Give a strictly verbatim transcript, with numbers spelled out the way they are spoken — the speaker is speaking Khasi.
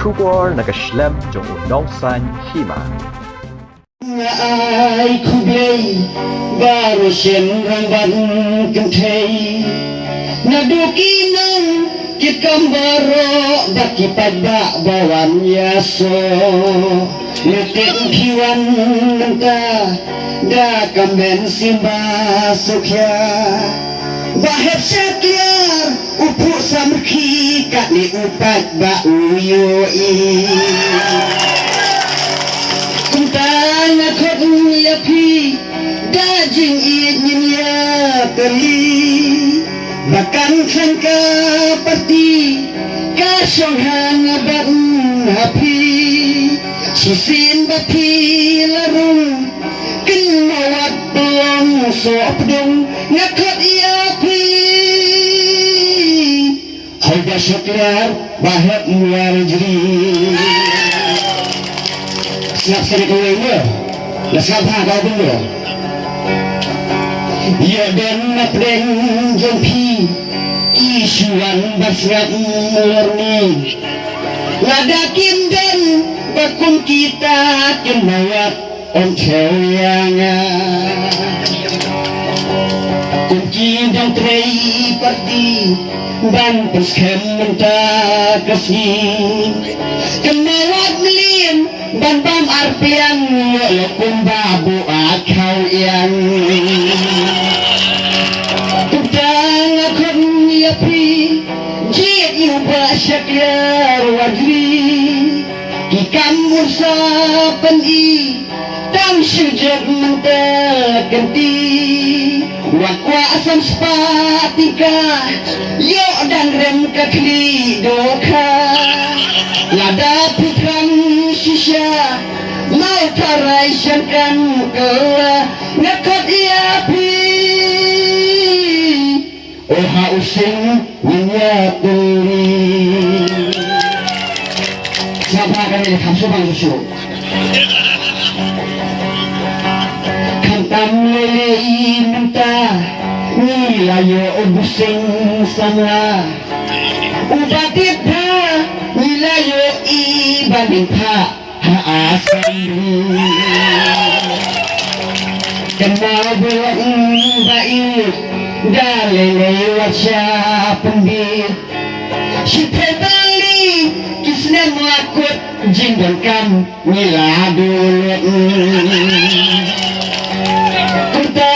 Khubor na ka shlem jong u Nongsaiñ Hima. Nga ai khublei baroh shen rangbah kynthei, naduh ki nongkitkam baroh bad ki paidbah ba wan ïasoh. Nga tip phi wan mynta da ka mynsiem ba suk ïa, ba hep shakliar u phuh samrkhie katne u paidbah u ïohi. Kumta nga khot ïa phi da jingïeit ngin ïatylli, ba kan khlaiñ ka party ka shong hangne bad ha phi. Shisien ba phi la rung kynmaw wat pynlong sohpdung, nga khot ïa phi. Hoi ba shakliar ba hep muar jri. Sngap sngap kawei mo. La sngap ha ka bun mo. Ïa don na pdeng jong phi ki shu wan ba sngap lor ni. Lada kim don ba kum kita kim mawat ym thew ïa nga. Kum ki dang trei party ban pynskhem mynta ka sngi. Kynmaw wat mlien ban bam arplang ïoh ïoh kumba buh ïa khaw ïang. Kumta nga khot ïa phi jied ïa u ba shakliar wat ri. Ki kam un sa pyni tang shu jot mynta kynti. Wat kwah san spah tyngka ïoh dang rem ka khlieh dohkha. Lada phi thrang shisha mawtharai shan kan kylla, nga khot ïa phi. O ha u sing ngin ïa pynri. Sngap bha kane ka kham sngewbha shuh shuh. Khamtam lei lei mynta ngi la ïoh u sing samla. U ba tip bha ngi la ïohi ba ning pha ha Assembly. Kynmaw ba ïoh ba ïoh da lei lei wat sha pynbit. Shi phew tylli ki snem la kut jingdonkam ngi la duh lut. Kumta